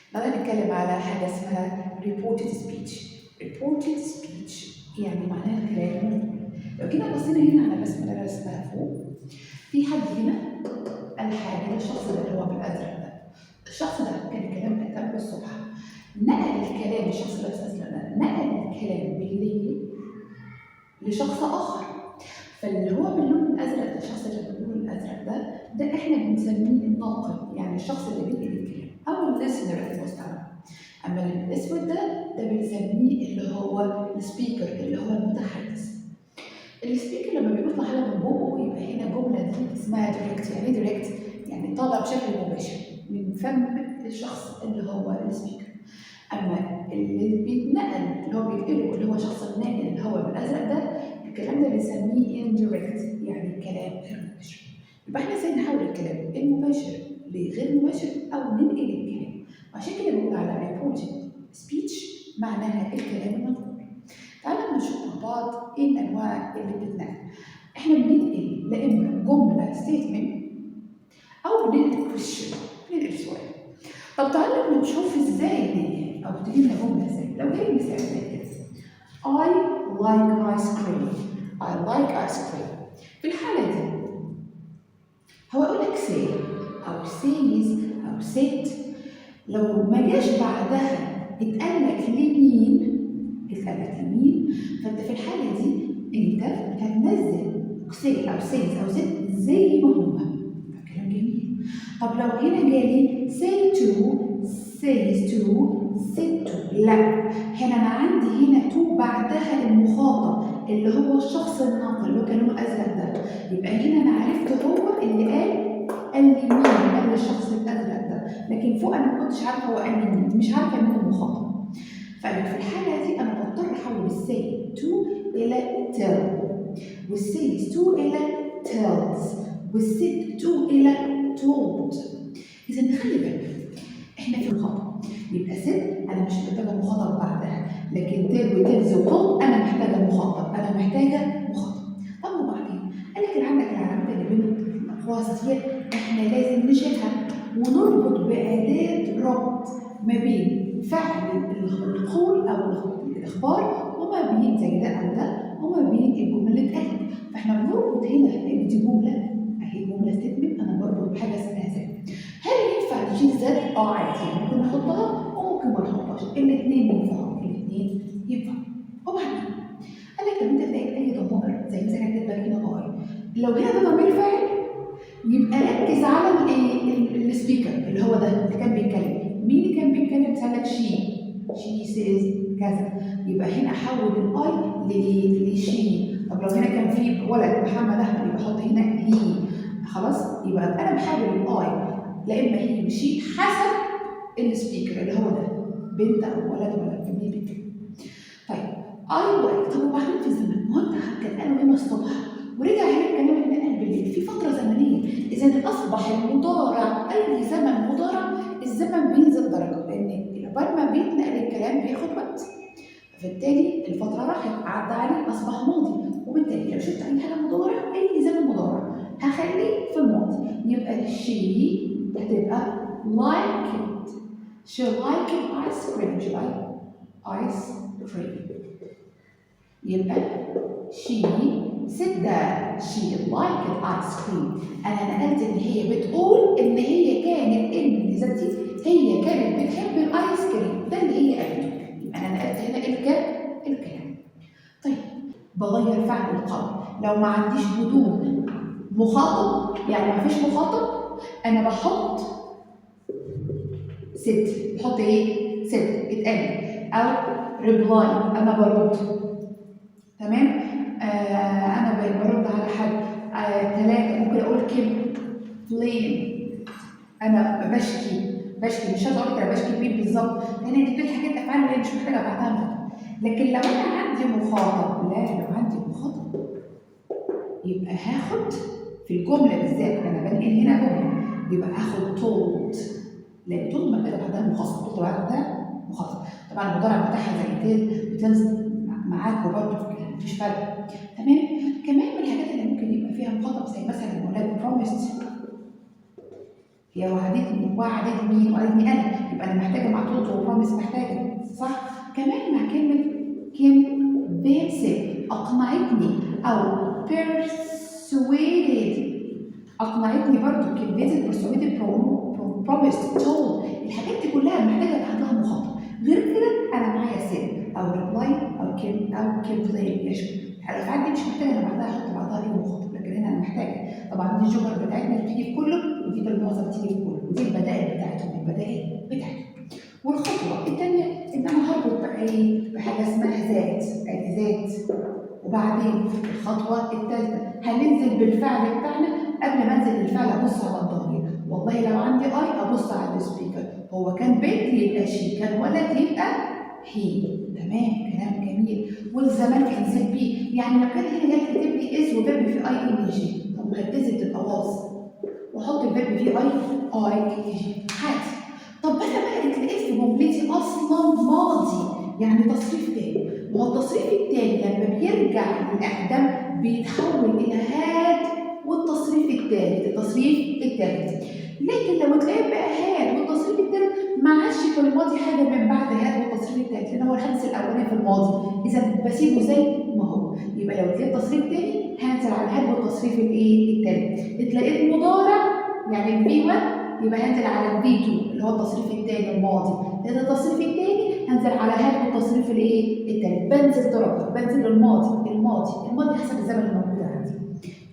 النهارده هنتكلم على حاجة اسمها reported speech. reported speech يعني معناها الكلام المنقول. لو جينا بصينا هنا على الرسمة اللي أنا رسمها فوق، في حد هنا قال حاجة للشخص ده اللي هو بالأزرق ده. الشخص ده كان الكلام اتقال الصبح، نقل الكلام، الشخص اللي لابس أزرق ده نقل الكلام بالليل لشخص آخر. فاللي هو باللون الازرق ده، الشخص اللي باللون الازرق ده، ده احنا بنسميه الناقل، يعني الشخص اللي بينقل الكلام او ال listener المستمع. اما اللي بالاسود ده، ده بنسميه اللي هو ال speaker، اللي هو المتحدث. ال speaker لما بيطلع حاجة من بقه، يبقى هنا الجملة دي اسمها direct. يعني ايه direct؟ يعني طالع بشكل مباشر من فم الشخص اللي هو ال speaker. اما اللي بيتنقل، اللي هو بينقله، اللي هو شخص الناقل اللي هو بالازرق ده، الكلام ده بنسميه indirect، يعني كلام غير مباشر. يبقى احنا ازاي نحول الكلام المباشر لغير مباشر او ننقل الكلام؟ وعشان كده بنقول على reported speech معناها الكلام المنقول. تعالوا نشوف مع بعض ايه الانواع اللي بتتنقل. احنا بننقل لا اما جملة statement او بننقل question، بننقل سؤال. طب تعالوا نشوف ازاي ننقل او تجي لنا جملة ازاي. لو جاي مثال زي كده: I like ice cream، I like ice cream. في الحالة دي هو يقول لك say أو says أو said، لو ما جاش بعدها اتقال لك لمين، اتقال لك لمين، فانت في الحالة دي انت هتنزل say أو says أو said زي ما هما. كلام جميل. طب لو هنا جالي say to، says to، said to، لا، هنا انا عندي هنا to بعدها المخاطب اللي هو الشخص الناقل اللي هو كان لونه ازرق ده. يبقى هنا انا عرفت هو اللي قال، قال لي مين؟ قال للشخص الازرق ده. لكن فوق انا ما كنتش عارفه هو قال لي مين، مش عارفه مين المخاطب. فانا في الحالة دي انا بضطر احول ال say to الى tell، وال says to الى tells، وال said to الى told. اذا نخلي بالنا، احنا في مخاطب، يبقى said انا مش محتاجه مخاطب بعدها، لكن tell و tells و told انا محتاجه مخاطب، انا محتاجه مخاطب. طب وبعدين قال لك عندك العلامات اللي بين الاقواس دي احنا لازم نشيلها ونربط باداة ربط ما بين فعل القول او الاخبار وما بين زي ده او ده وما بين الجملة اللي اتقالت. فاحنا بنربط هنا لان دي جمله، اهي جملة statement، انا بربط بحاجة اسمها that. هل ينفع نشيل that؟ اه عادي، ممكن نحطها وممكن ما نحطهاش، الاثنين ينفعوا، الاثنين ينفعوا. وبعدين قال لك لو انت لقيت اي ضمائر، زي مثلا كاتب لك هنا I، لو هنا ده ضمير فاعل، يبقى ركز على الايه؟ ال speaker اللي هو ده اللي كان بيتكلم. مين اللي كان بيتكلم؟ سألك she، she says كذا، يبقى هنا احول ال I لايه؟ ل she. طب لو هنا كان في ولد محمد احمد، يبقى احط هنا he. خلاص، يبقى انا بحول ال I لا اما he و she حسب ال speaker اللي هو ده، بنت او ولد ولا في مين بيتكلم. طيب، I like. طب وبعدين في الزمن؟ ما هو انت كان قالوا هنا الصبح ورجع هنا الكلام اتنقل بالليل، في فترة زمنيه. اذا اصبح المضارع، اي زمن مضارع، الزمن بينزل درجه، لان عقبال ما بيتنقل الكلام بياخد وقت، فبالتالي الفترة راحت، عدى عليه، اصبح ماضي. وبالتالي لو شفت اي حاجة مضارع، اي زمن مضارع، هخليه في الماضي. يبقى she هتبقى liked، she liked ice cream، she liked ice cream. يبقى she said that she liked ice cream. انا نقلت ان هي بتقول ان هي كانت، ان ذاتي هي كانت بتحب الايس كريم، ده اللي هي قالته. يبقى انا نقلت هنا الكلام. طيب، بغير فعل القول لو ما عنديش بدون مخاطب، يعني ما فيش مخاطب، انا بحط said. بحط ايه؟ said، اتقال او reply، انا برد، تمام؟ انا برد على حد. ثلاثة، ممكن اقول complain، انا بشكي، بشكي، مش شرط اقول لك انا بشكي مين بالظبط، لان دي كل حاجات افعال اللي مش محتاجه بعدها مخاطب. لكن لو انا عندي مخاطب، لا، لو عندي مخاطب يبقى هاخد في الجملة بالذات، انا بنقل هنا جمله، يبقى هاخد told، لان told محتاجه بعدها مخاطب، told بعدها مخاطب. طبعا المضارع بتاعها زي tell و tells معاك وبرضه مفيش فرق، تمام؟ كمان من الحاجات اللي ممكن يبقى فيها مخاطب، زي مثلا لما اقول لك promised، هي وعدتني. وعدت مين؟ وعدتني انا، يبقى انا محتاجه مع او persuaded اقنعتني برضو، convinced، persuaded، promised، told. الحاجات دي كلها محتاجه بعدها مخاطب. غير كده انا معايا said او reply او كم او complain، يشكو. الافعال دي مش محتاجه انا بعدها احط بعدها ايه مخاطب، لكن هنا انا محتاجه. طبعا دي الجمل بتاعتنا اللي بتيجي في كله، ودي بالمعظم بتيجي في كله، ودي البدائل بتاعتهم، البدائل بتاعتهم. والخطوة الثانية ان انا هربط بايه؟ بحاجة اسمها that. ادي that. وبعدين الخطوة الثالثة هننزل بالفعل بتاعنا. قبل ما انزل بالفعل ابص على الضمير. والله لو عندي I ابص على ال speaker، هو كان بنت يبقى she، كان ولد يبقى he. تمام، كلام جميل. والزمان انزل بيه، يعني لو كان هنا جاي كاتب لي is و verb في ing، طب ما ال is بتبقى was، واحط ال verb في ing عادي. طب انا بقى اتلقيت في جملتي اصلا ماضي، يعني تصريف تاني. ما هو التصريف التاني لما بيرجع للاقدم بيتحول الى had والتصريف الثالث، التصريف الثالث. لكن لو تلاقيت بقى had والتصريف الثالث، ما عادش في الماضي حاجة من بعد had والتصريف الثالث، لان هو الحدث الاولاني في الماضي، اذا بسيبه زي ما هو. يبقى لو تلاقيت تصريف تاني هنزل على had والتصريف الايه؟ الثالث. اتلاقيت مضارع يعني V 1، يبقى هنزل على ال V 2 اللي هو التصريف الثاني الماضي. لان التصريف الثاني هنزل على had والتصريف الايه؟ الثالث. بنزل درجه، بنزل الماضي الماضي الماضي حسب الزمن الموجود عندي.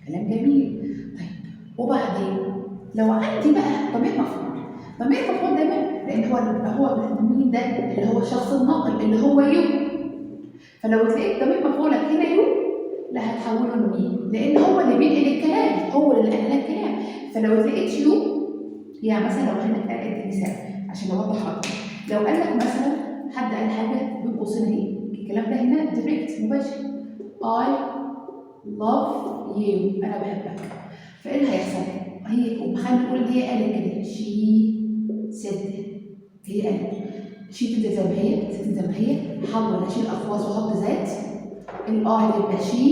كلام جميل. طيب، وبعدين لو عندي بقى ضمير مفعول، ضمير مفعول دايما لان هو مين ده؟ اللي هو الشخص الناقل اللي هو you. فلو تلاقيت ضمير مفعولك هنا you، لا، هتحوله ل me، لان هو اللي بينقل الكلام، هو اللي نقل الكلام. فلو تلاقيت you، يعني مثلا لو هنا ادي مثال عشان اوضح اكتر، لو قال لك مثلا حد قال حاجة بين قوسين اهي، الكلام ده هنا direct مباشر، I love you، انا بحبك، فايه اللي هيحصل؟ هي خلينا نقول ان هي قالت كده، she said، هي قالت she، تنزل زي ما هي، تنزل زي ما هي. حول، اشيل اقواس واحط that. ال I هتبقى she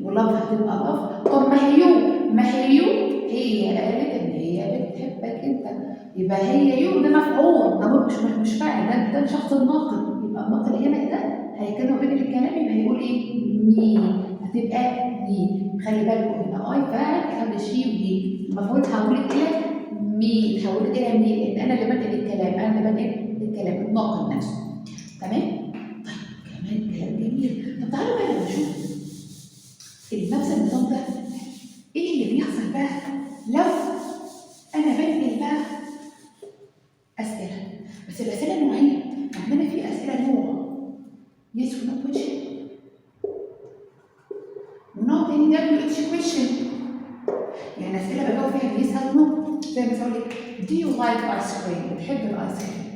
و love هتبقى love. طب ما هي you، ما هي you، هي قالت ان هي بتحبك انت، يبقى هي you ده مفعول، ده مش فاعل، ده الشخص الناقل. يبقى الناقل هنا ده هيكلمه بين الكلام، يبقى هيقول ايه؟ me، هتبقى me. خلي بالكم ان I فاعل تحول she و he، المفعول اتحولت الى me، اتحولت الى me لان انا اللي بنقل الكلام، انا اللي بنقل الكلام، الناقل نفسه. تمام؟ طيب، كمان كلام جميل. طب تعالوا بقى نشوف نفس النظام ده ايه اللي بيحصل بقى لو انا بنقل بقى اسئله. بس الاسئلة نوعين، عندنا في اسئلة نوع yes و no question، ونوع تاني WH question، يعني اسئلة بجاوب فيها ب yes او no. زي مثلا اقول لك do you like ice cream؟ بتحب الايس كريم؟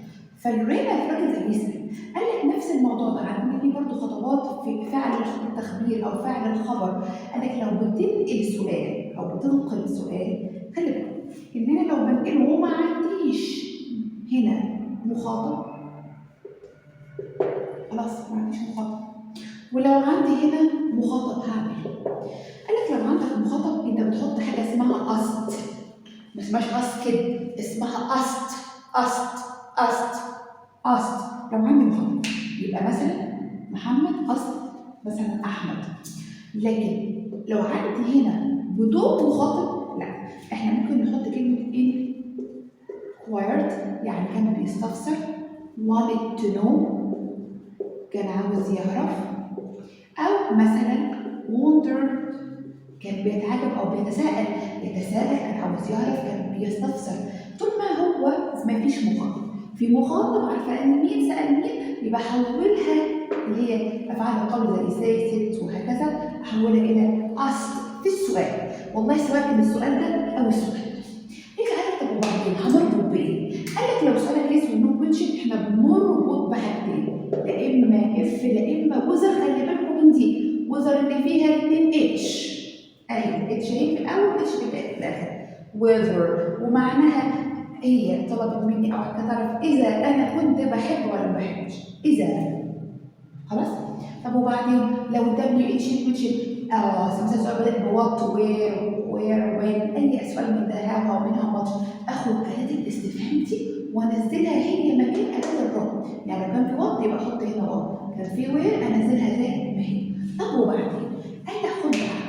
فالرينا الراجل ده بيسال. قال لك نفس الموضوع ده عندنا في برضه خطوات في فعل التخبير او فعل الخبر. قال لك لو بتنقل سؤال او بتنقل سؤال، خلي بالك ان انا لو بنقله وما عنديش هنا مخاطب، خلاص ما عنديش مخاطب. ولو عندي هنا مخاطب هعمل ايه؟ قال لك لو عندك مخاطب انت بتحط حاجة اسمها asked، ما اسمهاش asked، اسمها asked، asked، asked، asked. لو عندي مخاطب يبقى مثلا محمد asked مثلا احمد. لكن لو عندي هنا بدون مخاطب، لا، احنا ممكن نحط كلمة inquired، يعني كان بيستفسر، wanted to know، كان عاوز يعرف، او مثلا wondered، كان بيتعجب او بيتساءل، يتساءل، كان عاوز يعرف، كان بيستفسر. طول ما هو ما فيش مخاطب. في مخاطب عارفه ان مين سال مين، يبقى حولها اللي هي افعال القول زي say، said وهكذا، احولها الى asked في السؤال. والله سواء كان السؤال ده او السؤال ده. يجي قال لك طب وبعدين هنربط بايه؟ قال لك لو سؤالك yes و no question احنا بنربط بحاجتين، لا اما if لا اما whether. خلي بالكم من دي، whether اللي فيها 2 H، ايوه، H اهي في الاول، H في الاخر. whether ومعناها هي طلبت مني او تعرف اذا انا كنت بحب ولا ما بحبش، اذا. خلاص. طب وبعدين لو WH question، مثلا سؤال بدأ ب what، where، where، when، اي سؤال من ده، how، how many، how much، اخد اداه الاستفهام دي وانزلها هي مكان اداه الربط. يعني لو كان في what يبقى احط هنا what، كان في where انزلها زي ما هي. طب وبعدين قال لك خد بقى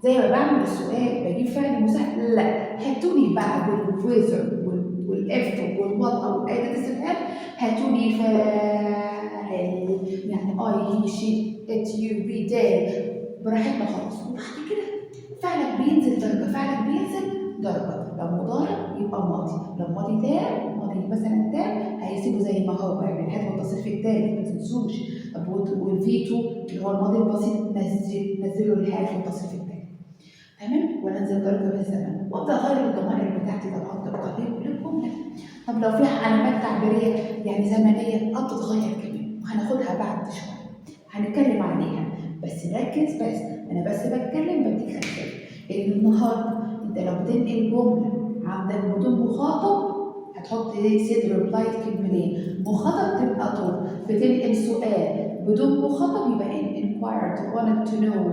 زي ما بعمل السؤال بجيب فعل مساعد، لا، هاتولي بعد ال whether وال if وال what او اداه استفهام هاتولي فاعل، يعني I، he، she، it، you، we، they، براحتنا خالص. وبعد كده فعلك بينزل درجه، فعلك بينزل درجه. لو مضارع يبقى ماضي، لو ماضي تام، ماضي مثلا تام هيسيبه زي ما هو، يعني ال had والتصريف التالت ما تنسوش. طب وال V2 اللي هو الماضي البسيط نزله ال had والتصريف التالت، تمام؟ وانزل درجه بالزمن وابدا اغير الضمائر بتاعتي طبعا طبقا للجمله. طب لو فيها علامات تعبيريه يعني زمنية بتتغير كمان، وهناخدها بعد شويه، هنتكلم عليها. بس ركز، بس انا بس بتكلم بديك خلفية ان النهارده انت لو بتنقل جملة عندك بدون مخاطب هتحط said، replied، complain، مخاطب تبقى told. بتنقل سؤال بدون مخاطب يبقى inquired، wanted to know،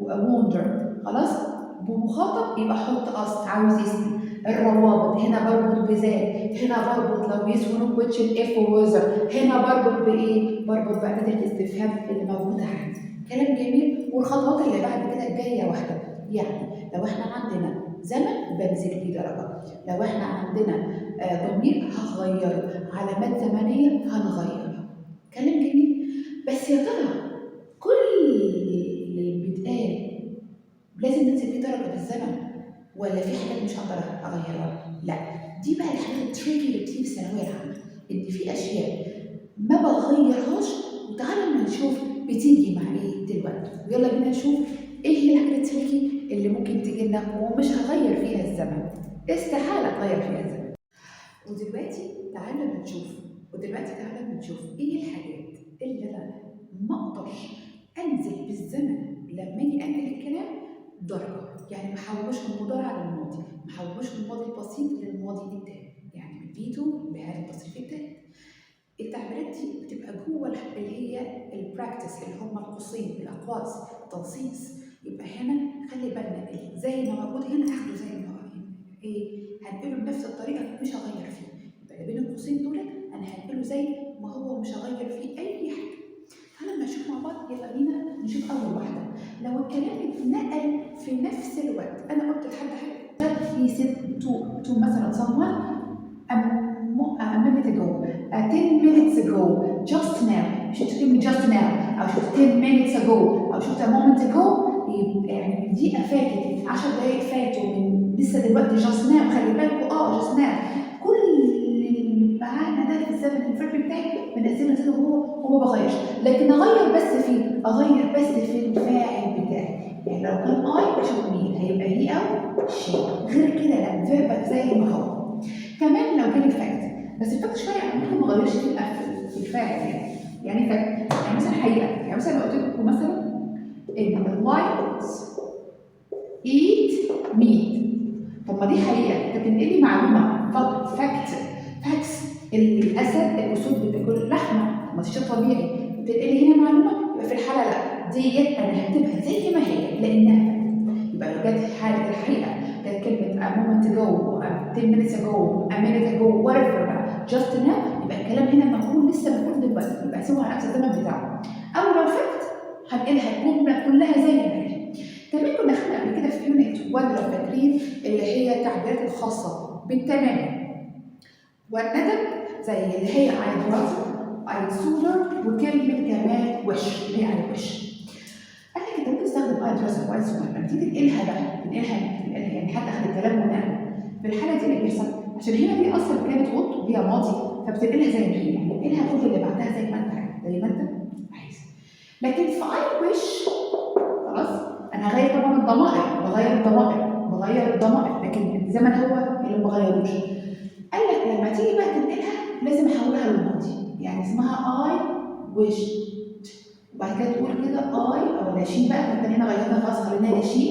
wonder. خلاص، بمخاطب يبقى حط asked، عاوز يسأل. الروابط هنا بربط ب that، هنا بربط لو yes و no question، if و whether. هنا بربط بايه؟ بربط بأداة الاستفهام اللي موجودة عندي. كلام جميل. والخطوات اللي بعد كده الجاية واحدة، يعني لو احنا عندنا زمن بنزل فيه درجة، لو احنا عندنا ضمير هغيره، علامات زمنية هنغيرها. كلام جميل. بس يا ترى كل اللي بيتقال لازم ننزل فيه درجة بالزمن ولا في حاجات مش هقدر اغيرها؟ لا، دي بقى الحاجات ال tricky اللي بتيجي في الثانوية العامة، ان في اشياء ما بغيرهاش. وتعالى اما نشوف بتيجي مع ايه دلوقتي. ويلا بينا نشوف ايه هي الحاجات ال tricky اللي ممكن تيجي لنا ومش هغير فيها الزمن، استحالة تغير فيها الزمن. ودلوقتي تعالى نشوف ايه الحاجات اللي انا ما اقدرش انزل بالزمن لما اجي انقل الكلام درجه، يعني ما احولوش من المضارع للماضي، ما احولوش من الماضي البسيط للماضي التام، يعني من V2 ل had التصريف التالت. التعبيرات دي بتبقى جوه اللي هي ال brackets، اللي هم القوسين، الاقواس، التنصيص. يبقى هنا خلي بالنا، زي ما موجود هنا اخده زي ما هو، ايه، هنقله بنفس الطريقه، مش هغير فيه. يبقى اللي بين القوسين دول انا هنقله زي ما هو، مش هغير فيه اي حاجه. تعالى نشوف مع بعض، يلا بينا نشوف اول واحده. لو الكلام اتنقل في نفس الوقت، انا قلت لحد حاجه، he said to مثلا someone a minute ago، 10 minutes ago، just now. شفت كلمة just now أو شفت 10 minutes ago أو شفت a moment ago، يبقى يعني من دقيقة فاتت، 10 دقايق فاتوا، من لسه دلوقتي، just now. خلي بالكوا، just now، كل اللي معانا ده في الزمن الفرق بتاعي بنزله زي ما هو وما بغيرش. لكن اغير بس في الفاعل بتاعي، يعني لو كان I اشوف مين هيبقى he او she، غير كده لا، verb ك زي ما هو. كمان لو كان fact، بس ال fact شوية ممكن ما اغيرش في الفاعل. يعني fact يعني مثلا حقيقه، يعني مثلا لو قلت لكم مثلا ان ال lions eat meat، طب ما دي حقيقه، انت بتنقلي معلومه، fact، facts. الاسد، الاسود بتاكل لحمه، ما شيء طبيعي، بتنقلي هنا معلومه. يبقى في الحالة لا، ديت انا هكتبها زي ما هي لانها fact. يبقى لو جت حاله الحقيقه، جت كلمة a moment ago، 10 minutes ago، a minute ago، whatever بقى، just now، يبقى الكلام هنا مقول لسه مقول دلوقتي، يبقى سيبه على نفس الزمن بتاعه. او لو fact هنقلها الجملة كلها زي ما هي. كمان كنا خدنا قبل كده في unit 1 لو فاكرين، اللي هي التعبيرات الخاصة بالتمني والندم، زي اللي هي I'd rather، I'd sooner، وكلمة كمان wish، اللي هي I wish. قال لك انت ممكن تستخدم I'd rather و I'd sooner لما تيجي تنقلها بقى، تنقلها، يعني حد اخذ الكلام ونقله. في الحالة دي اللي بيحصل، عشان هنا دي اصلا كانت would وهي ماضي، فبتنقلها زي ما هي، يعني انقلها، خد اللي بعدها زي ما انت عايز، زي ما انت عايز. لكن في I wish، خلاص، انا هغير طبعا الضمائر، بغير الضمائر، لكن الزمن هو اللي ما بغيروش. قال لك لما تيجي بقى تنقلها لازم احولها للماضي، يعني اسمها I wished، وبعد كده تقول كده I او لا she بقى، انت هنا غيرتها خلاص، خليناها she،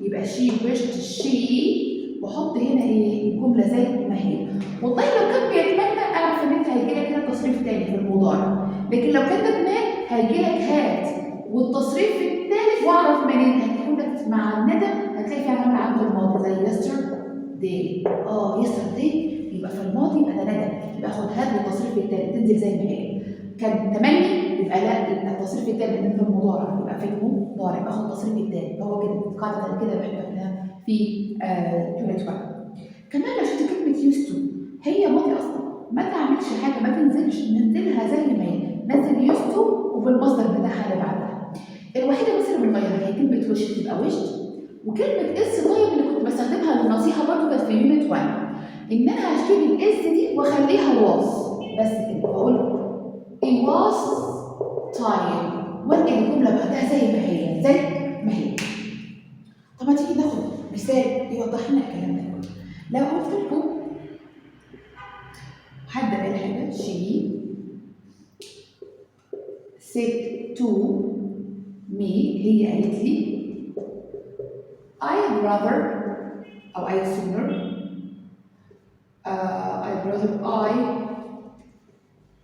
يبقى she wished she، واحط هنا ايه؟ الجملة زي ما هي. والله لو كان بيتمنى، اعرف ان انت هيجي لك هنا تصريف تاني في المضارع، لكن لو كان ندمان هيجي لك had والتصريف الثالث. واعرف منين؟ هتكون لك مع الندم، هتلاقي فيها عامل عند الماضي زي yesterday. Yesterday يبقى في الماضي، يبقى ده ندم، يبقى خد had والتصريف الثالث، تنزل زي ما هي. كان تمني. يبقى لا، التصريف الثالث لان في المضارع، يبقى في المضارع باخد التصريف الثالث. هو كده القاعدة كده اللي احنا خدناها في unit 1. كمان لو شفت كلمة used to، هي ماضي اصلا، ما تعملش حاجه، ما تنزلش، ننزلها زي ما هي. نزل used to وبالمصدر بتاعها اللي بعدها. الوحيدة بس اللي بنغيرها هي كلمة wish، تبقى wished. وكلمه it's time اللي كنت بستخدمها للنصيحه برضو كانت في unit 1، ان انا هشيل ال is دي واخليها was، بس كده. بقول it was time وانقل الجملة بعدها زي ما هي، زي ما هي. طب ما تيجي ناخد مثال يوضح لنا الكلام ده كله. لو قلت لكم حد قال حاجه، she said to me، هي قالت لي I'd rather أو I'd sooner I'd rather I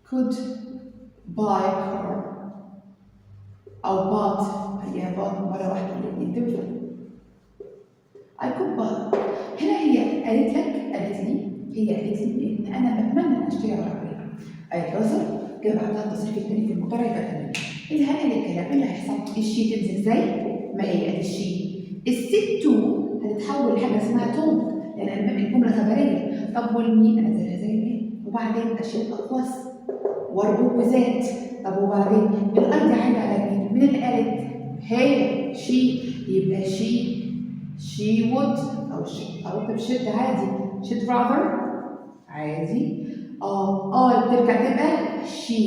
could buy a car أو bought، هي bought مرة واحدة، الاثنين تنفع. I could buy. هنا هي قالت لك، قالت لي، هي قالت لي إن أنا بتمنى إن أشتري عربية. I'd rather جاب بعدها التصريف الثاني في المضارع، يبقى تمام. اللي هنقل الكلام، إيه اللي هيحصل؟ ال she تنزل زي ما هي، ادي ال she. ال said to هتتحول لحاجة اسمها told لان انا ببني جملة خبريه. طب وال me انزلها زي ما هي، وبعدين اشيل اقواس واربط ب that. طب وبعدين ال I دي عايدة على مين؟ مين اللي قالت؟ هي she، يبقى she would او او اكتب should عادي، she'd rather عادي. I بترجع تبقى she،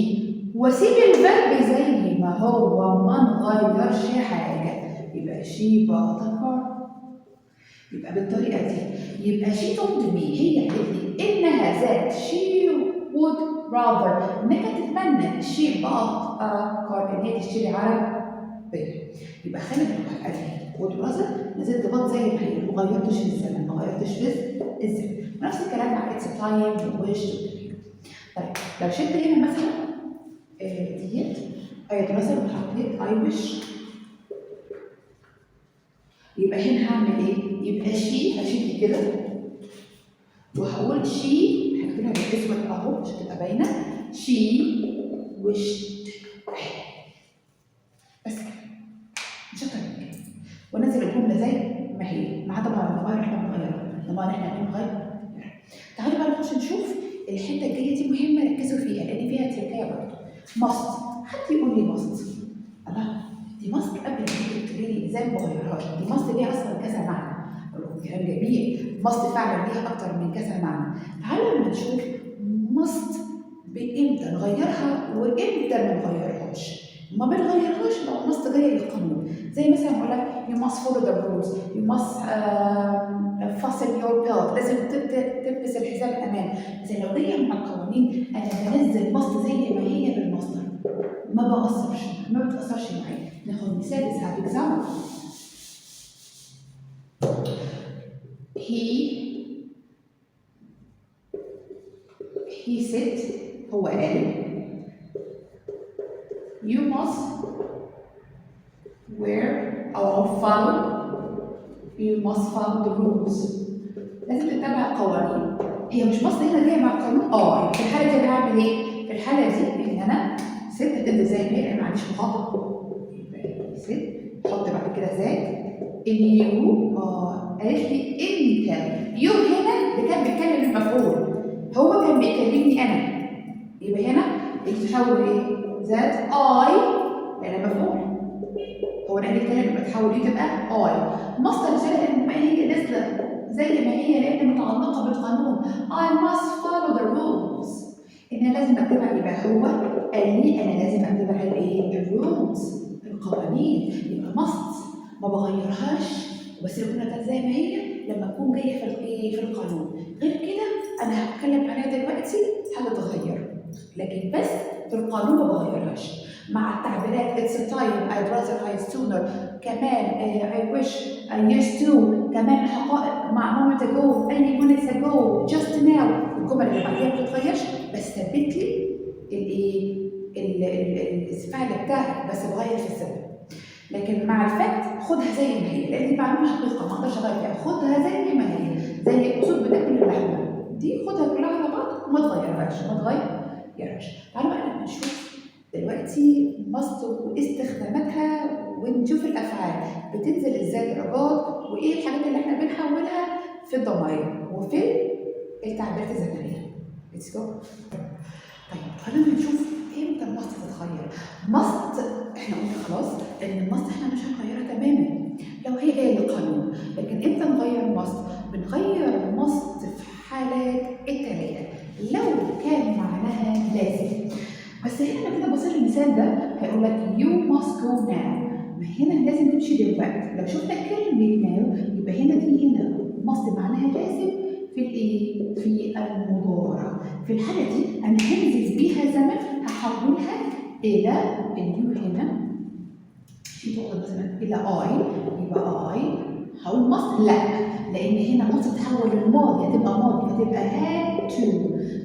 واسيب ال verb زي ما هو، ما نغيرش حاجه، يبقى she bought a car. يبقى بالطريقة دي، يبقى she told me، هي قالت لي انها that she would rather، انها تتمنى she bought a car، ان هي تشتري عربيه. يبقى خلي بالك، ادي would rather، نزلت bought زي ما هي، ما غيرتش في الزمن، ما غيرتش في الزمن. ونفس الكلام مع it's time و wish. طيب لو شلت هنا مثلا ديت I'd rather وحطيت I wish، يبقى هنا هعمل ايه؟ يبقى she هشيل كده وهقول she، هكتبها بالاسود اهو عشان تبقى باينه، she wished، بس كده، مش اكتر من كده. وانزل الجملة زي ما هي، ما عدا طبعا الضمائر احنا بنغيرها، الضمائر احنا بنغيرها. تعالوا بقى نخش نشوف الحتة الجاية دي، مهمه، ركزوا فيها لان فيها تركايه برضه. must، حد يقول لي must، الله، دي must قبل ما تيجي تقولي لي ازاي ما بغيرهاش، دي must ليها اصلا كذا معنى. اقول لكم كلام جميل، must فعلا ليها اكتر من كذا معنى. تعالوا لما نشوف must امتى نغيرها وامتى ما نغيرهاش. ما بنغيرهاش لو must جاية للقانون، زي مثلا اقول لك you must follow the rules، you must fasten your belt، لازم تلبس الحزام الامان. زي لو جاية مع القوانين، انا بنزل must زي ما هي بالمصدر، ما بقصرش، ما بتاثرش معايا. ناخد مثال، let's have example. he said، هو قال you must wear or follow، you must follow the rules، لازم تتبع القوانين. هي مش must هنا جاية مع القانون؟ اه. في الحالة دي انا هعمل ايه؟ في الحالة دي ان انا said هتنزل زي ما هي، انا ما عنديش مخاطب، يبقى said، حط بعد كده that ال you. قالت لي انت you، هنا ده كان بيتكلم المفعول، هو كان بيكلمني انا، يبقى هنا تحول ايه؟ that I، لان مفعول هو انا بيتكلم، يبقى تحول دي تبقى I. must رسالة ما هي نازله زي ما هي لان متعلقه بالقانون. I must follow the rules، ان انا لازم اتبع. يبقى هو قال لي انا لازم اتبع الايه؟ ال rules، القوانين. يبقى must ما بغيرهاش وبس الجملة بتاعت زي ما هي لما اكون جاية في الايه؟ في القانون. غير كده انا هتكلم عليها دلوقتي هتتغير، لكن بس في القانون ما بغيرهاش. مع التعبيرات it's time، I'd rather، I sooner، كمان I wish، I used to، كمان الحقائق مع moment ago، any minutes ago، just now، الجمل اللي بعديها ما بتتغيرش، بس ثبت لي الايه؟ الفعل بتاعك، بس بغير في الزمن. لكن مع ال fact خدها زي ما هي، لان دي معلومة حقيقة ما اقدرش اغير فيها. خدها زي ما هي، زي الاسود بتاكل اللحمة دي، خدها كلها على بعض وما تغيرهاش، ما تغيرهاش. تعالوا بقى نشوف دلوقتي. must واستخداماتها، ونشوف الافعال بتنزل ازاي درجات، وايه الحاجات اللي احنا بنحولها في الضمائر وفي التعبيرات الزمنيه. let's go. طيب، خلينا نشوف امتى ال must تتغير. must احنا قلنا خلاص ان ال must احنا مش هنغيرها تماما لو هي جاية للقانون، لكن امتى نغير must؟ بنغير must في حالات التاليه: لو كان معناها لازم. بس هنا لو كده بصير المثال ده هيقول لك you must go now، ما هنا لازم تمشي دلوقتي. لو شفنا كلمة now يبقى هنا دي هنا must معناها لازم في الايه؟ في المضارع. في الحالة دي أنا هنزل بيها زمن، هحولها إلى ال you هنا في تقدر مثلا إلى I، يبقى I هقول must؟ لا، لأن هنا must تتحول للماضي، هتبقى ماضي، فتبقى had to،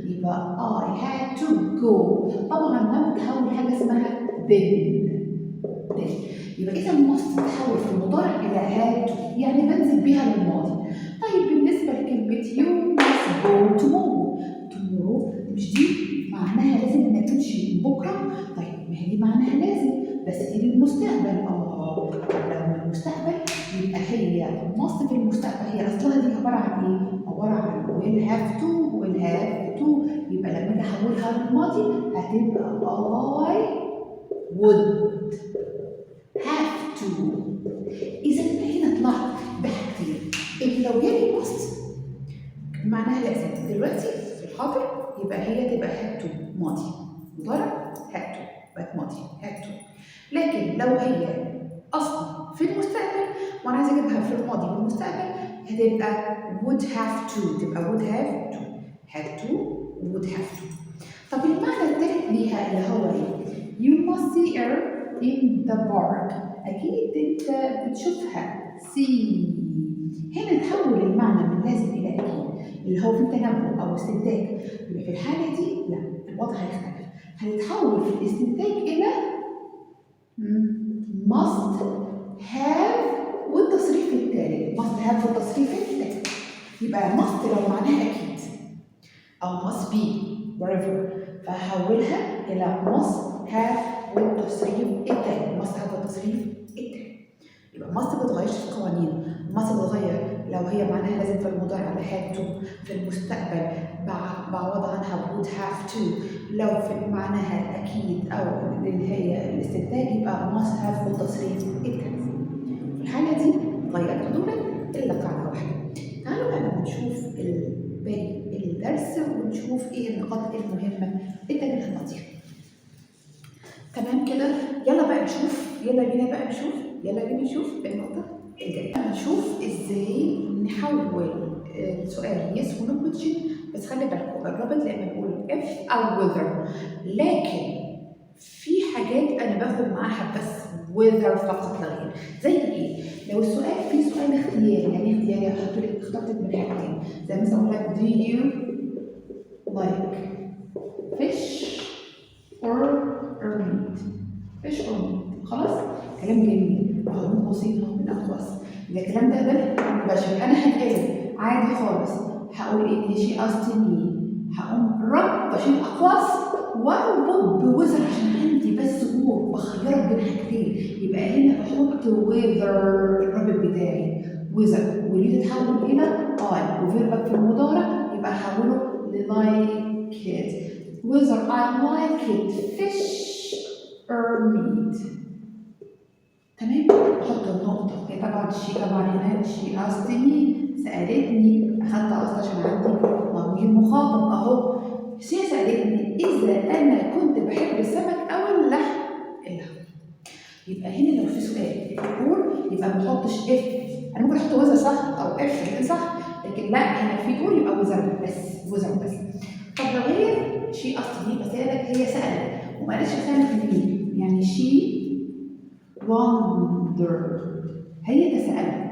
يبقى I had to go. طبعا لو تحول حاجة اسمها then then، يبقى إذا must تتحول في المضارع إلى had to، يعني بنزل بيها للماضي. طيب، بالنسبة لكلمة you must go tomorrow، tomorrow مش دي معناها لازم إنك تمشي بكرة؟ طيب، ما هي دي معناها لازم بس دي للمستقبل. طب لو من المستقبل يبقى هي must في المستقبل هي أصلها دي عبارة عن إيه؟ عبارة عن will have to، will have to، يبقى لما أجي أحولها للماضي هتبقى I would have to. إذا هنا طلعت بحاجتين: إن لو جالي must معناها لازم دلوقتي في الحاضر يبقى هي تبقى had to ماضي، مضارع had to بقت ماضي had to. لكن لو هي اصلا في المستقبل وانا عايزه اجيبها في الماضي والمستقبل هتبقى would have to، تبقى would have to، had to، would have to. طب المعنى الثالث ليها اللي هو ايه؟ you must see her in the park، اكيد انت بتشوفها. see هنا تحول المعنى من لازم الى اكيد، اللي هو في تنبؤ او استنتاج. يبقى في الحالة دي لا، الوضع هيختلف، هتتحول في الاستنتاج الى must have والتصريف الثالث، must have والتصريف الثالث. يبقى must لو معناها اكيد او must be whatever فهحولها الى must have والتصريف الثالث، must have والتصريف الثالث. يبقى must ما بتغيرش في القوانين. must بتغير لو هي معناها لازم في المضارع على had to، في المستقبل بعوض عنها would have to، لو في معناها اكيد او اللي هي الاستنتاج يبقى must have والتصريف الثالث. في الحالة دي غيرت دول الا قاعدة واحده. تعالوا بقى لما نشوف باقي الدرس ونشوف ايه النقاط المهمة التانية اللي هنغطيها. تمام كده؟ يلا بقى نشوف، يلا بينا بقى نشوف، يلا بينا نشوف النقطة الجاية. نشوف ازاي نحول السؤال yes و no question. بس خلي بالكم، الرابط لما نقول if او whether، لكن في حاجات انا باخد معاها بس whether فقط لا غير. زي ايه؟ لو السؤال فيه سؤال اختياري، يعني اختياري هحط لك اخترت من حاجتين، زي مثلا اقول لك do you like fish or meat، fish or meat. خلاص، كلام جميل اهو، من قوسين اهو، من اقواس. الكلام ده مباشر، انا هتقلب عادي خالص، هقول ايه؟ she asked me، هقوم ربط اشيل اقواس واربط ب whether عشان عندي بس or، بخيرك بين حاجتين. يبقى هنا بحط whether، الرابط بتاعي whether، واللي تتحول الى I و verb في المضارع، يبقى احوله ل like it، whether I like it fish or meat. تمام، احط النقطة. هي طبعا she، طبعا هنا she asked me، سألتني، أخدت asked عشان عندي ضمير مخاطب أهو. هي سألتني إذا أنا كنت بحب السمك أو اللحم، اللحم. يبقى هنا لو في سؤال or يبقى ما احطش if. انا ممكن احط whether صح او if، الاثنين صح، لكن لا، هنا في or يبقى whether بس، whether بس. طب لو هي she asked me بس هي سالت وما قالتش سالت مين، يعني she wondered، هي تسألت،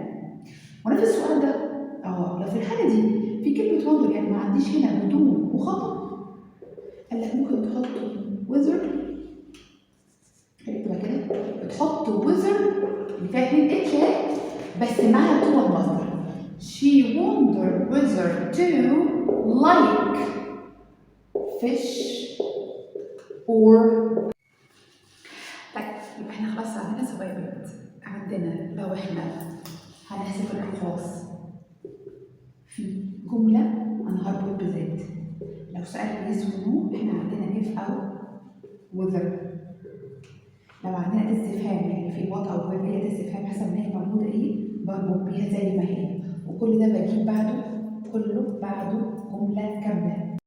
ونفس السؤال ده لو في الحالة دي في كلمة wonder، يعني ما عنديش هنا بدون مخاطب، قال لك ممكن تحط whether، تبقى كده بتحط whether اللي فيها اتنين h اهي بس معاها to المصدر، she wondered whether to like fish or. احنا هنحذف الأشخاص في جملة، أنا هربط ب that. لو سأل yes و no، احنا عندنا if أو whether. لو عندنا أداة استفهام، يعني في what أو where، أي أداة استفهام حسب ما هي موجودة إيه، بربط بيها زي ما هي. وكل ده بجيب بعده، كله بعده جملة كاملة.